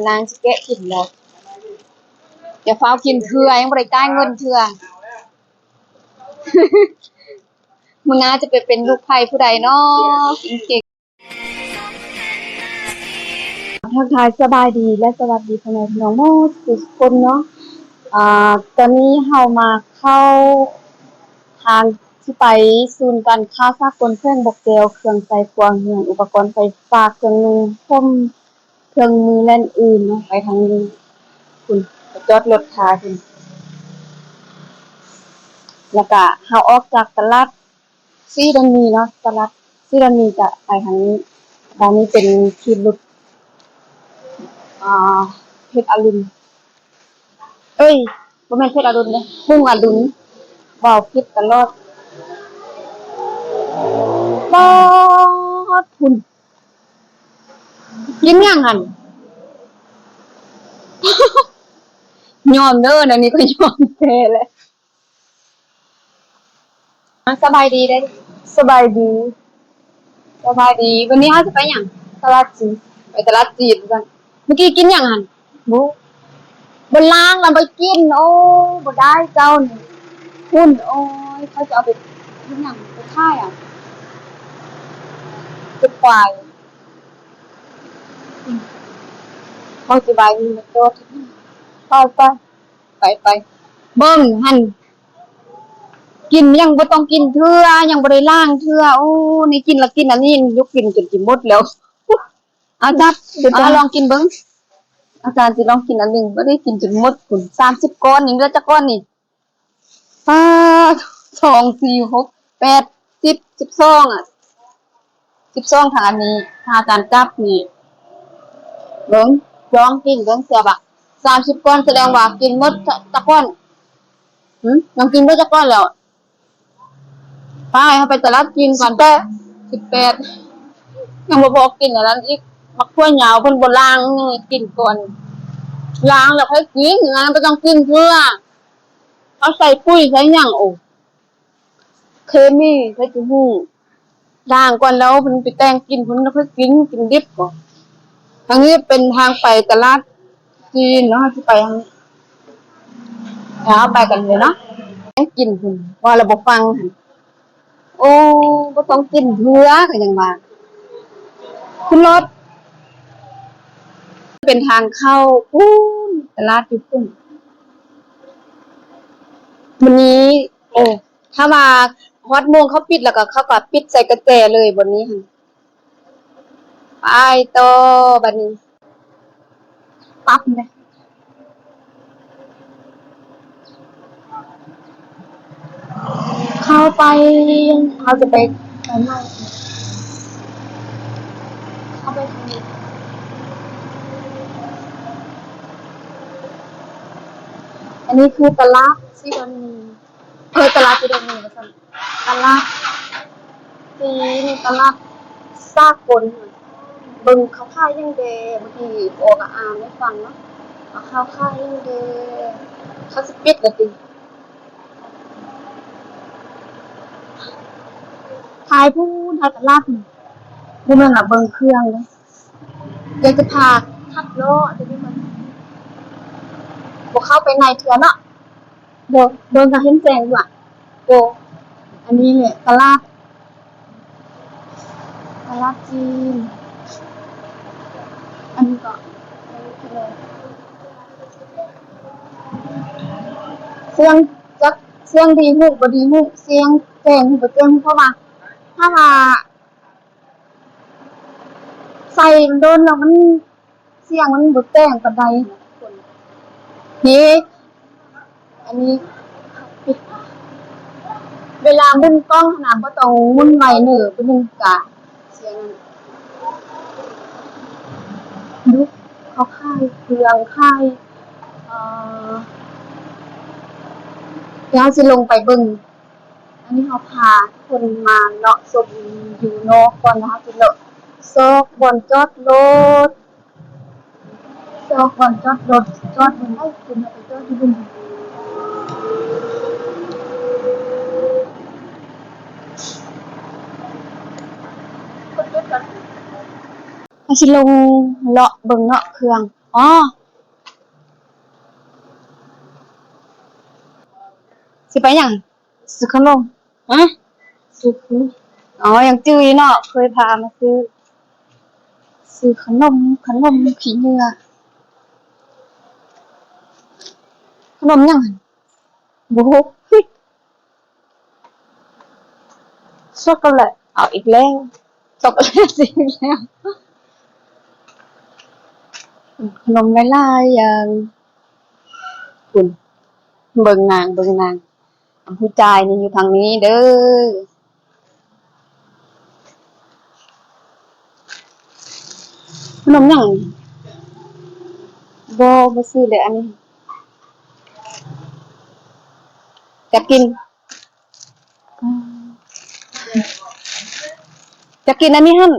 ນາງຊິແກະກິນແລ້ວ. ຢ່າຟ້າວກິນເທື່ອ, ຍັງບໍ່ໄດ້ຈ່າຍເງິນເທື່ອ. ມື້ໜ້າຈະໄປເປັນລູກໃຜຜູ້ໃດເນາະ ກິນເກັ່ງ. ທັກທາຍສະບາຍດີ ແລະ ສະຫວັດດີພໍ່ແມ່ພີ່ນ້ອງໝົດທຸກຄົນເນາະ. ອາ ຕອນນີ້ເຮົາມາເຂົ້າທາງທີ່ໄປສູນການຄ້າສາກົນແຂວງບໍ່ແກ້ວ, ເຄື່ອງໃຊ້ຄົວເຮືອນ, ອຸປະກອນໄຟຟ້າ, ເຄື່ອງນຸ່ງຫົ່ມ, ເຄື່ອງມື ແລະ ອື່ນໆເນາະ, ໄປທາງນີ້ພຸ້ນ, ໄປຈອດລົດຖ້າພຸ້ນ. ແລ້ວກະເຮົາອອກຈາກຕະຫຼາດສີດອນມີເນາະ, ຕະຫຼາດສີດອນມີຈະໄປທາງນີ້. ບາດນີ້ເປັນຂີ່ລົດ ອາ ເພັດອາລຸນ ເອີຍ ບໍ່ແມ່ນເພັດອາລຸນເດ້, ຮຸ່ງອາລຸນ, ເວົ້າຜິດຕະຫຼອດ. ປາດ ພຸ້ນ ກິນຫຍັງຫັ້ນ? ຍອມເດີ ແນວນີ້ກໍຍອມແທ້ແຫຼະ. ສະບາຍດີເດ້. ສະບາຍດີ. ສະບາຍດີ. ວັນນີ້ເຮົາຊິໄປຫຍັງ? ຕະຫຼາດຈີນ. ໄປຕະຫຼາດຈີນວ່າຊັ້ນ. ມື້ກີ້ກິນຫຍັງຫັ້ນ? ບໍ່ ບໍ່ລ້າງແລ້ວໄປກິນ. ໂອ້ ບໍ່ໄດ້ເຈົ້ານີ້. ພຸ້ນ ໂອ້ຍ ເຂົາຈະເອົາໄປເຮັດຫຍັງ? ໄປຂາຍຫຍັງ? ເປັນຄວາຍ. ເຂົາຊິບາຍມີມາຈອດ. ໄປ ໄປ ໄປ ໄປ. ເບິ່ງຫັ້ນ ກິນຍັງບໍ່ຕ້ອງກິນເທື່ອ, ຍັງບໍ່ໄດ້ລ້າງເທື່ອ. ໂອ້ ນີ້ກິນລະກິນອັນນີ້, ຢູ່ກິນຈົນຊິໝົດແລ້ວ. ເອົາຈັບ ເອົາລອງກິນເບິ່ງ. ອາຈານຊິລອງກິນອັນໜຶ່ງ, ບໍ່ໄດ້ກິນຈົນໝົດພຸ້ນ. ສາມສິບກ້ອນນີ້ ເຫຼືອຈັກກ້ອນນີ້? ປາດ ສອງ ສີ່ ຫົກ ແປດ ສິບ ສິບສອງ ອະ ສິບສອງ ທາງອັນນີ້ ຖ້າອາຈານຈັບນີ້ ເບິ່ງ ລອງກິນເບິ່ງ ເຊື່ອບໍ່? ສາມສິບກ້ອນ ສະແດງວ່າກິນໝົດຈັກ ຈັກກ້ອນ? ຫຶ? ຍັງກິນບໍ່ຈັກກ້ອນແລ້ວ. ໄປ ເຮົາໄປຕະຫຼາດກິນກ່ອນ. ສິບແປດ ສິບແປດ ຍັງບໍ່ພໍກິນອັນນັ້ນອີກ. ໝາກຖົ່ວຍາວເພິ່ນບໍ່ລ້າງ ຍັງກິນກ່ອນ. ລ້າງແລ້ວຄ່ອຍກິນ, ອັນນັ້ນບໍ່ຕ້ອງກິນເທື່ອ. ເຂົາໃສ່ປຸ໋ຍໃສ່ຫຍັງ ໂອ ເຄມີໃສ່ຂີ້ຫູ. ລ້າງກ່ອນແລ້ວເພິ່ນໄປແຕ່ງກິນ ເພິ່ນລະຄ່ອຍກິນ, ກິນດິບບໍ? ທາງນີ້ເປັນທາງໄປຕະຫຼາດຈີນເນາະ, ເຮົາຊິໄປທາງ ເຮົາໄປກັນເລີຍເນາະ. ກິນພຸ້ນ ວ່າລະບໍ່ຟັງຫັ້ນ. ໂອ້ ບໍ່ຕ້ອງກິນເທື່ອ ກໍຍັງວ່າ ຂຶ້ນລົດ. ເປັນທາງເຂົ້າພຸ້ນ ຕະຫຼາດຢູ່ພຸ້ນ. ມື້ນີ້ ໂອ້ ຖ້າວ່າຮອດໂມງເຂົາປິດແລ້ວກໍ ເຂົາກໍປິດໃສ່ກະແຈເລີຍບ່ອນນີ້ຫັ້ນ. ໄປຕໍ່ບັດນີ້. ປັບເດ້ ເຂົ້າໄປ ເຮົາຈະໄປ ໄປໃໝ່ ເຂົ້າໄປທາງນີ້. ອັນນີ້ຄືຕະຫຼາດສີດອນມີ. ເອີ ຕະຫຼາດທີ່ໄດ້ມີວ່າຊັ້ນ ຕະຫຼາດຈີນ ຕະຫຼາດສາກົນ. ເບິ່ງເຂົາຂາຍຫຍັງແດ່ ບາງທີອອກອ່ານໃຫ້ຟັງເນາະ ວ່າເຂົາຂາຍຫຍັງແດ່. ເຂົາຊິປິດແລ້ວຕິ ຂາຍພຸ້ນ ທ້າຍຕະຫຼາດພຸ້ນ. ບໍ່ແມ່ນວ່າເບິ່ງເຄື່ອງເດ້. ດຽວຈະພາຂັບເລາະ ດຽວນີ້ມັນບໍ່ເຂົ້າໄປໃນເທື່ອເນາະ. ເບິ່ງ ເບິ່ງກະເຫັນແຈ້ງຢູ່ອະ. ໂອ້ ອັນນີ້ແຫຼະຕະຫຼາດ ຕະຫຼາດຈີນ. ອັນນີ້ກໍ ສຽງຈັກ ສຽງດີຮູ້ບໍ່ດີຮູ້ ສຽງແຈ້ງຮູ້ບໍ່ແຈ້ງຮູ້ ເພາະວ່າ ຖ້າວ່າ ໃສ່ມັນດົນແລ້ວມັນ ສຽງມັນບໍ່ແຈ້ງປານໃດ. ນີ້ ອັນນີ້ ເວລາໝູນກ້ອງຫັ້ນນະ ບໍ່ຕ້ອງໝູນໄວເນີ ຜູ້ໜຶ່ງກະສຽງນັ້ນ. ດູ ເຂົາຂາຍເຄື່ອງ ຂາຍ ເອີ ດຽວເຮົາຊິລົງໄປເບິ່ງ. ອັນນີ້ເຮົາພາທຸກຄົນມາເລາະຊົມຢູ່ນອກກ່ອນນະ ເຮົາຊິເລາະຊອກບ່ອນຈອດລົດ ຊອກບ່ອນຈອດລົດ ຈອດບ່ອນໃດ ເພິ່ນເອົາໄປຈອດຢູ່ບຸ້ນ. ເຮົາຊິລົງເລາະເບິ່ງເນາະ ເຄື່ອງ. ອໍ ຊິໄປຫຍັງ? ຊື້ຂະໜົມ. ຮະ? ຊື້ຂະໜົມ. ອໍ ຍັງຈື່ຢູ່ເນາະ ເຄີຍພາມາຊື້ ຊື້ຂະໜົມ ຂະໜົມຂີ້ເຫຍື້ອ. ຂະໜົມຫຍັງຫັ້ນ? ບໍ່ຮູ້. ຊັອກໂກແລັດ ເອົາອີກແລ້ວ ຊັອກໂກແລັດອີກແລ້ວ. ຂະໜົມຫຼາຍໆຢ່າງ. ພຸ້ນ ເບິ່ງນາງ ເບິ່ງນາງ. ຜູ້ຈ່າຍນີ້ຢູ່ທາງນີ້ເດີ້. ຂະໜົມຫຍັງ? ບໍ່ ບໍ່ຊື້ແຫຼະອັນນີ້. ຢາກກິນ ຢາກກິນອັນນີ້ຫັ້ນ.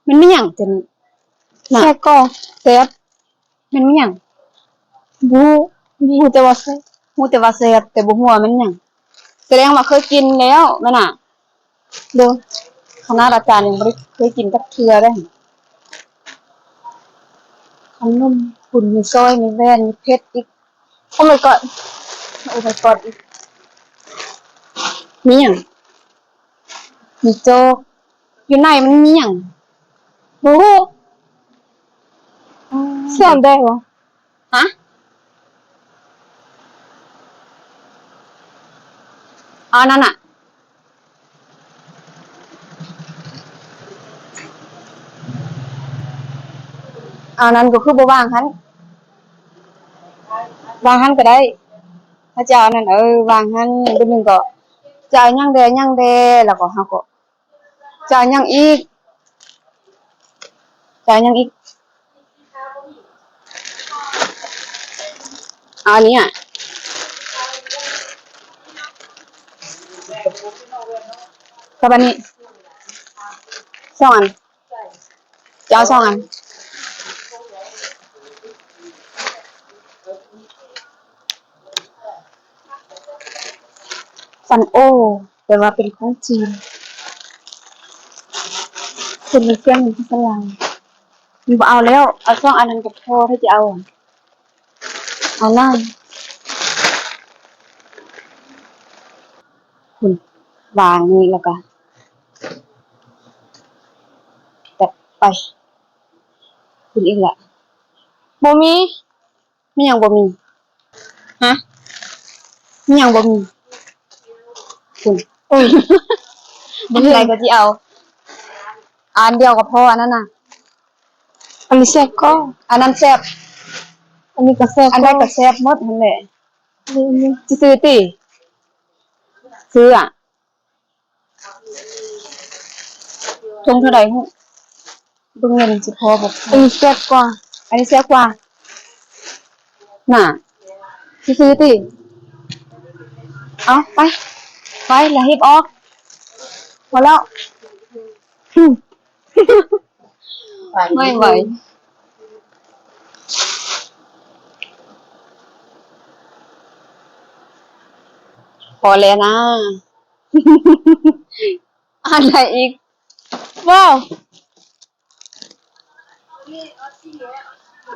ມັນມີຫຍັງຕົວນີ້? ນະ ໄສ້ກອກ. ແຊບ. ມັນມີຫຍັງ? ບໍ່ ຮູ້ແຕ່ວ່າແຊບ ຮູ້ແຕ່ວ່າແຊບ ແຕ່ບໍ່ຮູ້ວ່າມັນຫຍັງ. ສະແດງວ່າເຄີຍກິນແລ້ວແມ່ນນະ. ໂດຍ ຂະໜາດອາຈານຍັງບໍ່ໄດ້ເຄີຍກິນຈັກເທື່ອເດ້. ຂະໜົມ ພຸ້ນ ມີຊອຍ ມີແວ່ນ ມີເພັດອີກ. Oh my god. Oh my god. ມີຫຍັງ? ມີໂຈກ. ຢູ່ໃນມັນມີຫຍັງ? ບໍ່ຮູ້. ສອນໄດ້ບໍ່? ຮະ? ເອົາອັນນັ້ນນະ. ເອົານັ້ນກໍຄືບໍ່ວາງຫັ້ນ? ວາງຫັ້ນກໍໄດ້. ຖ້າຈະເອົານັ້ນ ເອີ ວາງຫັ້ນ. ບາດໜຶ່ງກໍຈະເອົາຫຍັງແດ່ ຫຍັງແດ່ ແລ້ວກໍເຮົາກໍຈະເອົາຫຍັງອີກ? ຈະເອົາຫຍັງອີກ? ເອົາອັນນີ້ອະ ກັບອັນນີ້ ສອງອັນ. ຈະເອົາສອງອັນ. ຊັນໂອ ແປວ່າເປັນຂອງຈີນ. ເປັນເຄື່ອງທີ່ສະຫຼາຍ. ບໍ່ເອົາແລ້ວ ເອົາສອງອັນນັ້ນກໍພໍ ຖ້າຈະເອົາ ເອົາຫຼາຍ. ພຸ້ນ ວາງນີ້ແລ້ວກໍຕັດໄປ. ພຸ້ນອີກລະ ບໍ່ມີ. ມີຫຍັງບໍ່ມີ? ຮະ? ມີຫຍັງບໍ່ມີ? ພຸ້ນ ບໍ່ເຫັນ ໃດກໍຊິເອົາ ອັນດຽວກໍພໍ ອັນນັ້ນນະ. ອັນນີ້ແຊບກວ່າ ອັນນັ້ນແຊບ ອັນນີ້ກໍແຊບ ອັນໃດກໍແຊບໝົດຫັ້ນແຫຼະ. ອືມ ຊິຊື້ຕິ? ຊື້ອະ. ຖົງເທົ່າໃດຮູ້? ເບິ່ງເງິນຊິພໍບໍ່? ອັນນີ້ແຊບກວ່າ ອັນນີ້ແຊບກວ່າ. ໜ້າ ຊື້ໆຕິ. ເອົາ ໄປ ໄປ ລະຮີບອອກ. ພໍແລ້ວ. ໄວໆ ພໍແລ້ວນາ. ອັນໃດອີກ? ວ້າວ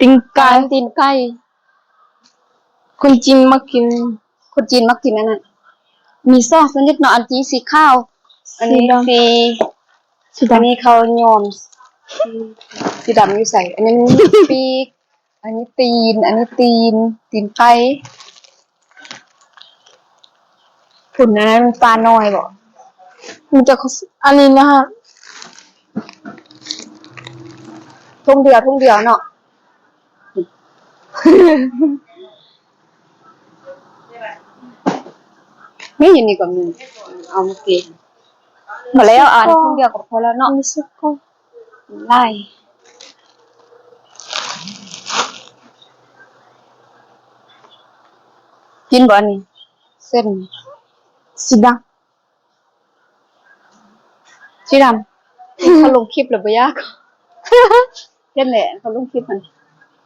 ຕີນໄກ່ ອັນນັ້ນຕີນໄກ່. ຄົນຈີນມັກກິນ ຄົນຈີນມັກກິນອັນນັ້ນ. ມີສອງຊະນິດເນາະ ອັນທີ່ສີຂາວ ອັນນີ້ສີ ສີດຳ ສີ ສີດຳ ອັນນີ້ເຂົາຍ້ອມ ສີດຳຢູ່ໃສ? ອັນນີ້ມີປີກ ອັນນີ້ຕີນ ອັນນີ້ຕີນ ຕີນໄກ່. ພຸ້ນ ອັນນັ້ນປານ້ອຍບໍ? ມີແຕ່ ອັນນີ້ນະ ຖົງດຽວ ຖົງດຽວເນາະ. ນີ້ ຢູ່ນີ້ກໍມີ ເອົາມາກິນ. ພໍແລ້ວ ອັນຖົງດຽວກໍພໍແລ້ວເນາະ. ຫຼາຍ ກິນບໍ່ອັນນີ້? ເສັ້ນສີດຳ ສີດຳ. ເຂົາລົງຄລິບແລ້ວບໍ່ຢາກ ເຫັນແຫຼະ ເຂົາລົງຄລິບຫັ້ນ.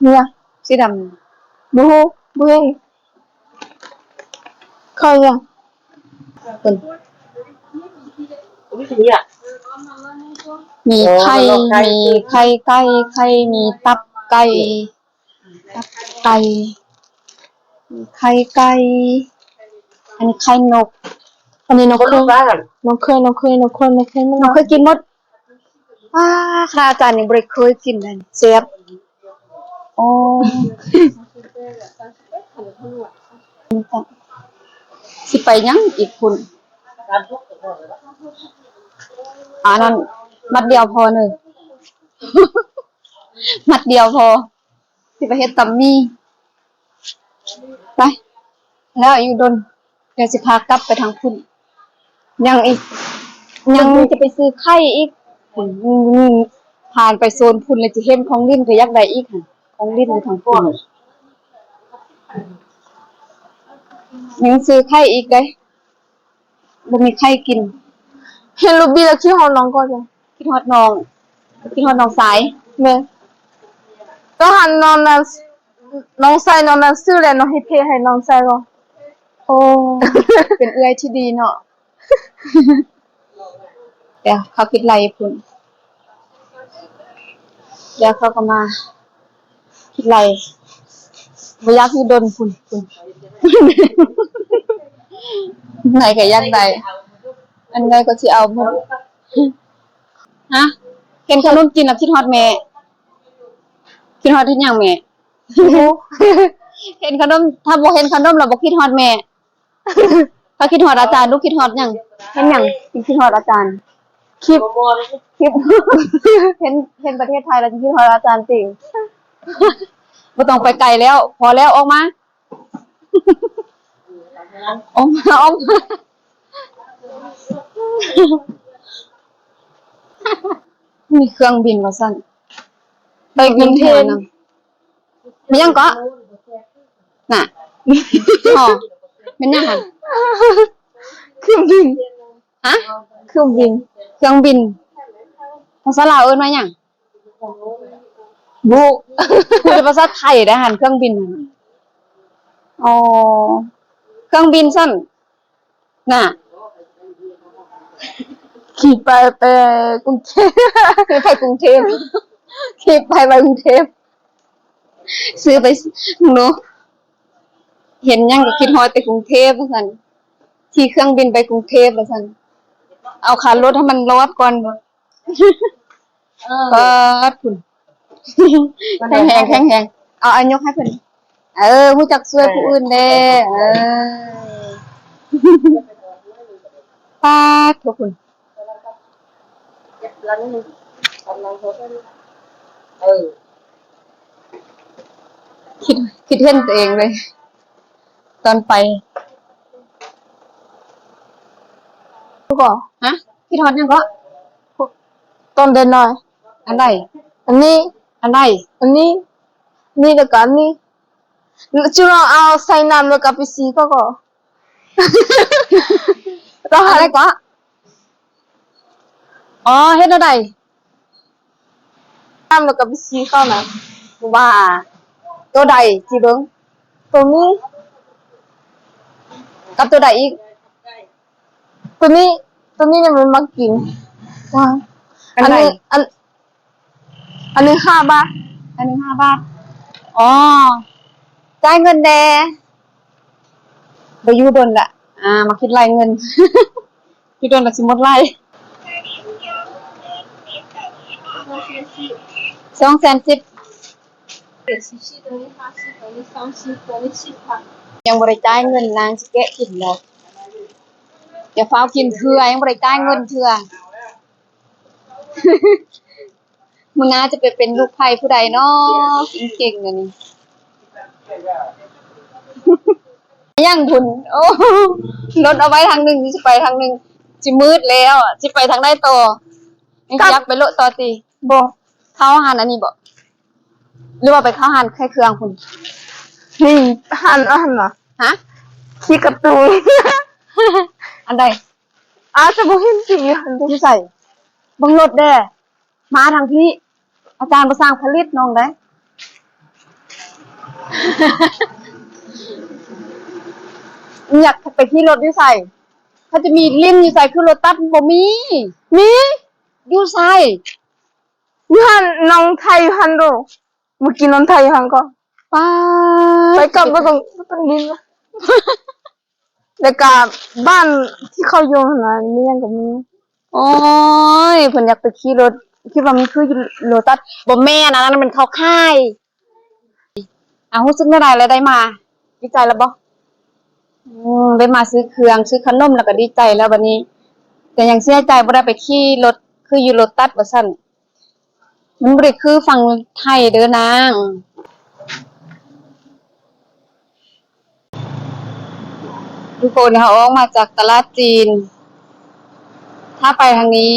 ເໜືອ ສີດຳ ບໍ່ຮູ້ ບໍ່ເຫັນ. ເຂົາຫຍັງ? ເພິ່ນ ມີໄຂ່ ມີໄຂ່ໄກ່ ໄຂ່ ມີຕັບໄກ່. ຕັບໄກ່ ໄຂ່ໄກ່ ອັນນີ້ໄຂ່ນົກ ອັນນີ້ນ້ອງເຄີຍ ນ້ອງເຄີຍ ນ້ອງເຄີຍ ນ້ອງເຄີຍ ນ້ອງເຄີຍ ນ້ອງເຄີຍກິນໝົດ. ອ້າ ຂະໜາດອາຈານຍັງບໍ່ໄດ້ເຄີຍກິນເລີຍ ແຊບ. ໂອ້ ຊິໄປຫຍັງອີກພຸ້ນ? ອັນນັ້ນມັດດຽວພໍເນີ ມັດດຽວພໍ ຊິໄປເຮັດຕຳໝີ່. ໄປ ແລ້ວຢູ່ດົນ ດຽວຊິພາກັບໄປທາງພຸ້ນ. ຍັງອີກ ຍັງຈະໄປຊື້ໄຂ່ອີກ. ອືມ ຜ່ານໄປໂຊນພຸ້ນແລ້ວ ຊິເຫັນຂອງຫຼິ້ນກໍຢາກໄດ້ອີກຫັ້ນ. ຂອງຫຼິ້ນຢູ່ທາງພຸ້ນ ຍັງຊື້ໄຂ່ອີກເດ້. ບໍ່ມີໃຜກິນ. ເຫັນລູກບີແລ້ວຄິດຮອດນ້ອງກໍ ຄິດຮອດນ້ອງ ຄິດຮອດນ້ອງຊາຍ. ແມ່ນ. ຕອນຫັ້ນນ້ອງນັ້ນ ນ້ອງຊາຍນ້ອງນັ້ນຊື້ແລ້ວນ້ອງເຮັດເພໃຫ້ນ້ອງຊາຍກໍ. ໂອ້ ເປັນເອື້ອຍທີ່ດີເນາະ. ດຽວເຂົາຄິດໄລ່ພຸ້ນ ດຽວເຂົາກໍມາ. ຄິດໄລ່ ບໍ່ຢາກຢູ່ດົນພຸ້ນ ພຸ້ນ ອັນໃດກໍຢາກໄດ້ ອັນໃດກໍຊິເອົາໝົດ. ຮະ ເຫັນຂະໜົມຈີນແລ້ວຄິດຮອດແມ່. ຄິດຮອດເຮັດຫຍັງແມ່? ເຫັນຂະໜົມ ຖ້າບໍ່ເຫັນຂະໜົມແລ້ວບໍ່ຄິດຮອດແມ່. ຖ້າຄິດຮອດອາຈານ ລູກຄິດຮອດຫຍັງ? ເຫັນຫຍັງຈຶ່ງຄິດຮອດອາຈານ? ຄລິບ ຄລິບ ເຫັນ ເຫັນປະເທດໄທແລ້ວຈຶ່ງຄິດຮອດອາຈານຕິ? ບໍ່ຕ້ອງໄປໄກແລ້ວ ພໍແລ້ວ ອອກມາ ອອກມາ ອອກມາ. ມີເຄື່ອງບິນວ່າຊັ້ນ ໄປກຸງເທບນຳ. ແມ່ນຫຍັງເກາະ? ນະ ຫໍ ແມ່ນຫຍັງຫັ້ນ? ເຄື່ອງບິນ. ຮະ? ເຄື່ອງບິນ. ເຄື່ອງບິນ ພາສາລາວເອີ້ນວ່າຫຍັງ? ບຸ ເປັນພາສາໄທໄດ໋ຫັ້ນ ເຄື່ອງບິນຫັ້ນ. ອໍ ເຄື່ອງບິນຊັ້ນ. ນະ ຂີ່ໄປ ໄປກຸງເທບ ໄປກຸງເທບ ຂີ່ໄປ ໄປກຸງເທບ. ຊື້ໄປເນາະ ເຫັນຫຍັງກໍຄິດຮອດແຕ່ກຸງເທບວ່າຊັ້ນ. ຂີ່ເຄື່ອງບິນໄປກຸງເທບວ່າຊັ້ນ. ເອົາຄ່າລົດໃຫ້ມັນລອດກ່ອນ. ເອີ ປາດ ພຸ້ນ ແຂງແຮງ ແຂງແຮງ. ເອົາ ເອົາຍົກໃຫ້ເພິ່ນ. ເອີ ຮູ້ຈັກຊ່ວຍຜູ້ອື່ນແດ່. ເອີ ປາດໂທ້ ພຸ້ນ ເອີ ຄິດ ຄິດເຫັນຕົວເອງເລີຍ ຕອນໄປ. ກໍ ຮະ? ຄິດຮອດຫຍັງເກາະ? ຕອນເດັກນ້ອຍ. ອັນໃດ? ອັນນີ້. ອັນໃດ? ອັນນີ້ ນີ້ ແລ້ວກໍອັນນີ້. ຈຸລອງເອົາໃສ່ນ້ຳແລ້ວກໍໄປສີເຂົາກໍ. ຕອນ ອັນໃດເກາະ? ອໍ ເຮັດແນວໃດ? ນ້ຳແລ້ວກໍໄປສີເຂົານະ. ວ່າ ໂຕໃດ? ຊິເບິ່ງ ໂຕນີ້ ກັບໂຕໃດອີກ? ໂຕນີ້ ໂຕນີ້ຍັງບໍ່ມັກກິນ. ອັນໃດ? ອັນ ອັນ ອັນໜຶ່ງຫ້າບາດ. ອັນໜຶ່ງຫ້າບາດ. ອໍ ຈ່າຍເງິນແດ່. ບໍ່ຢູ່ດົນລະ ອ່າ ມາຄິດໄລ່ເງິນ. ຢູ່ດົນລະຊິໝົດໄລ່. ສອງແສນສິບ. ຍັງບໍ່ໄດ້ຈ່າຍເງິນ ນາງຊິແກະກິນແລ້ວ. ຢ່າຟ້າວກິນເທື່ອ ຍັງບໍ່ໄດ້ຈ່າຍເງິນເທື່ອ. ມື້ໜ້າຈະໄປເປັນລູກໃຜຜູ້ໃດເນາະ ເກັ່ງໆ ແນວນີ້. ຫຍັງພຸ້ນ? ໂອ້ ລົດເອົາໄວ້ທາງໜຶ່ງ ຊິໄປທາງໜຶ່ງ ຊິມືດແລ້ວ ຊິໄປທາງໃດຕໍ່? ຍັງຢາກໄປໂລະຕໍ່ຕິ? ບໍ່. ເຂົ້າຮ້ານອັນນີ້ບໍ່? ຫຼືວ່າໄປເຂົ້າຮ້ານຂາຍເຄື່ອງພຸ້ນ? ນີ້ ຮ້ານ ຮ້ານຫຍັງ? ຮະ? ຂີ້ກາຕູນ. ອັນໃດ? ອາດຈະບໍ່ເຫັນຈິງຢູ່ຫັ້ນເດ້. ຢູ່ໃສ? ເບິ່ງລົດແດ່. ມາທາງພີ້ ອາຈານບໍ່ສ້າງຜະລິດນ້ອງໃດ. ຢາກໄປຂີ່ລົດຢູ່ໃສ? ເຂົາຈະມີຫຼິ້ນຢູ່ໃສ? ຄືລົດຕັດບໍ່ມີ. ມີ. ຢູ່ໃສ? ຢູ່ຫັ້ນ ນ້ອງໄຖຢູ່ຫັ້ນໂດ. ມື້ກີ້ນ້ອງໄຖຢູ່ຫັ້ນກໍ. ປາດ ໄປກັບບໍ່ຕ້ອງ ບໍ່ຕ້ອງດິນ ແລ້ວກະບ້ານທີ່ເຂົາຢູ່ຫັ້ນນະ ມີຫຍັງກໍມີ. ໂອ້ຍ ເພິ່ນຢາກໄປຂີ່ລົດ ຄິດວ່າມັນຄືຢູ່ໂລຕັດ ບໍ່ແມ່ນ ອັນນັ້ນແມ່ນເຂົາຂາຍ. ອາ ຮູ້ສຶກແນວໃດລະ ໄດ້ມາ ດີໃຈລະບໍ່? ອືມ ໄດ້ມາຊື້ເຄື່ອງ ຊື້ຂະໜົມ ລະກະດີໃຈແລ້ວ ບາດນີ້ກະຍັງເສຍໃຈ ບໍ່ໄດ້ໄປຂີ່ລົດຄືຢູ່ໂລຕັດວ່າຊັ້ນ. ມັນບໍ່ໄດ້ຄືຝັ່ງໄທເດີນາງ. ທຸກຄົນ ເຮົາອອກມາຈາກຕະຫຼາດຈີນ ຖ້າໄປທາງນີ້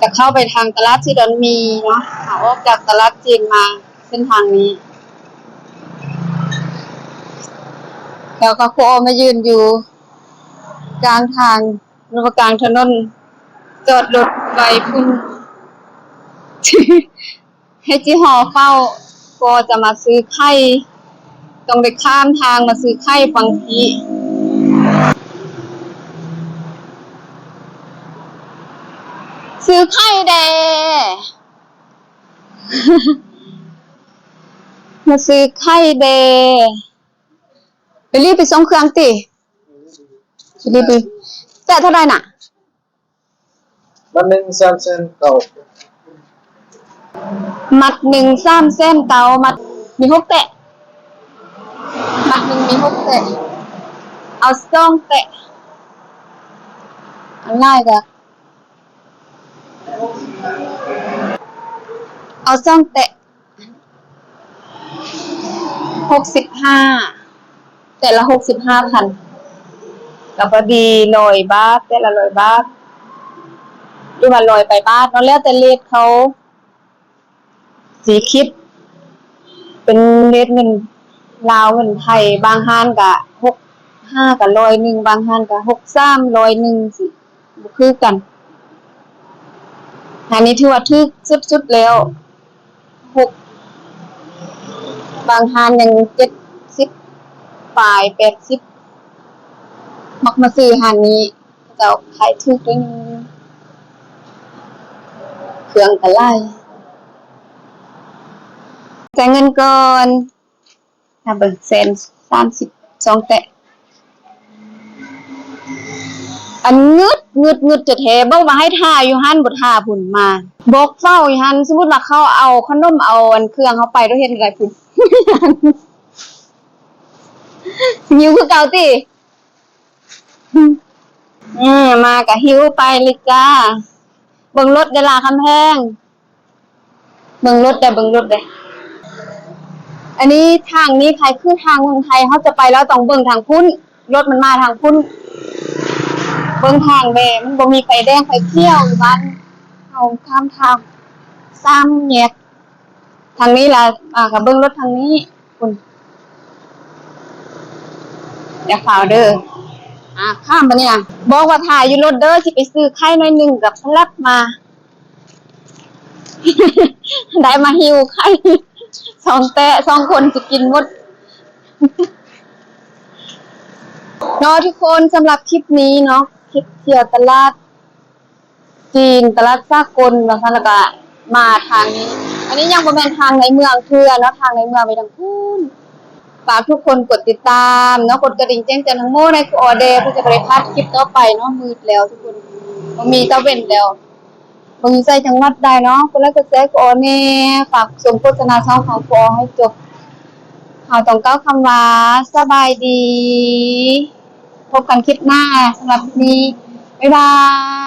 ຈະເຂົ້າໄປທາງຕະຫຼາດສີດອນໝີ່ເນາະ. ເຮົາອອກຈາກຕະຫຼາດຈີນມາເສັ້ນທາງນີ້ ແລ້ວກໍຄູໂອມາຢືນຢູ່ກາງທາງ ຫຼືວ່າກາງຖະໜົນ ຈອດລົດໄວ້ພຸ້ນ. ໃຫ້ຈິຮໍເຝົ້າ ກໍຈະມາຊື້ໄຂ່ ຕ້ອງໄດ້ຂ້າມທາງມາຊື້ໄຂ່ຝັ່ງພີ້ ຊື້ໄຂ່ແດ່ ມາຊື້ໄຂ່ແດ່. ໄປລີ້ ໄປສົ່ງເຄື່ອງຕິ ໄປລີ້ຕິ ແຕ່ເທົ່າໃດນະ? ມັດໜຶ່ງສາມແສນເກົ້າ ມັດໜຶ່ງສາມແສນເກົ້າ ມັດມີຫົກແຕະ ມັດໜຶ່ງມີຫົກແຕະ ເອົາສອງແຕະ ອັນຫຼາຍກະເອົາສອງແຕະ. ຫົກສິບຫ້າ ແຕ່ລະຫົກສິບຫ້າພັນ ກໍພໍດີຮ້ອຍບາດ ແຕ່ລະຮ້ອຍບາດ ຫຼືວ່າຮ້ອຍປາຍບາດເນາະ ແລ້ວແຕ່ເລດເຂົາຊິຄິດ ເປັນເລດເງິນລາວ ເງິນໄທ ບາງຮ້ານກະຫົກຫ້າກະຮ້ອຍໜຶ່ງ ບາງຮ້ານກະຫົກສາມຮ້ອຍໜຶ່ງ ຊິບໍ່ຄືກັນ. ຮ້ານນີ້ຖືວ່າຖືກສຸດໆແລ້ວ ຫົກ ບາງຮ້ານຍັງເຈັດສິບປາຍ ແປດສິບ ມັກມາຊື້ຮ້ານນີ້ ເຂົາເຈົ້າຂາຍຖືກດ້ວຍ ເຄື່ອງກະຫຼາຍ. ຈ່າຍເງິນກ່ອນ. ຫາເບິ່ງ ແສນສາມສິບສອງແຕະ ອັນງຶດ ງຶດ ງຶດແທ້ໆ ບອກວ່າໃຫ້ຖ້າຢູ່ຫັ້ນ ບໍ່ຖ້າພຸ້ນມາ ບອກເຝົ້າຢູ່ຫັ້ນ. ສົມມຸດວ່າເຂົາເອົາຂະໜົມ ເອົາອັນເຄື່ອງເຮົາໄປ ເຮົາເຮັດແນວໃດພຸ້ນ? ຫິວຄືເກົ່າຕິ? ເອີ ມາກະຫິວໄປເລີຍຈ້າ. ເບິ່ງລົດເດີລາຄຳແພງ. ເບິ່ງລົດເດີ ເບິ່ງລົດເດີ. ອັນນີ້ທາງນີ້ ໃຜຄືທາງເມືອງໄທ ເຮົາຈະໄປແລ້ວຕ້ອງເບິ່ງທາງພຸ້ນ ລົດມັນມາທາງພຸ້ນ. ເບິ່ງທາງແດ່ ມັນບໍ່ມີໄຟແດງໄຟຂຽວຢູ່ບ້ານເຮົາ ຂ້າມທາງສາມແຍກທາງນີ້ລະ. ອາ ກະເບິ່ງລົດທາງນີ້ພຸ້ນ. ຢ່າຟ້າວເດີ. ອາ ຂ້າມບາດນີ້ນະ. ບອກວ່າຖ້າຢູ່ລົດເດີ ຊິໄປຊື້ໄຂ່ໜ້ອຍໜຶ່ງ ກະພະລັບມາ. ໄດ້ມາຫິວໄຂ່ສອງແຕະ ສອງຄົນຊິກິນໝົດເນາະທຸກຄົນ. ສຳລັບຄລິບນີ້ເນາະ ຄລິບທ່ຽວຕະຫຼາດຈີນ ຕະຫຼາດສາກົນວ່າຊັ້ນ ແລ້ວກະມາທາງນີ້. ອັນນີ້ຍັງບໍ່ແມ່ນທາງໃນເມືອງເທື່ອເນາະ ທາງໃນເມືອງໄປທາງພຸ້ນ. ຝາກທຸກຄົນກົດຕິດຕາມເນາະ ກົດກະດິ່ງແຈ້ງເຕືອນທັງໝົດໃຫ້ຄູອໍແດ່ ເພື່ອຈະບໍ່ໄດ້ພາດຄລິບຕໍ່ໄປເນາະ. ມືດແລ້ວທຸກຄົນ ບໍ່ມີຕາເວັນແລ້ວ. ເບິ່ງຢູ່ໃສຈັງຫວັດໃດເນາະ ກົດໄລກົດແຊໃຫ້ຄູອໍແດ່. ຝາກຊົມໂຄສະນາຊ່ອງຂອງຄູອໍໃຫ້ຈົບ. ເຮົາຕ້ອງກ່າວຄຳວ່າ ສະບາຍດີ ພົບກັນຄລິບໜ້າ. ສຳລັບຄລິບນີ້ ບາຍບາຍ.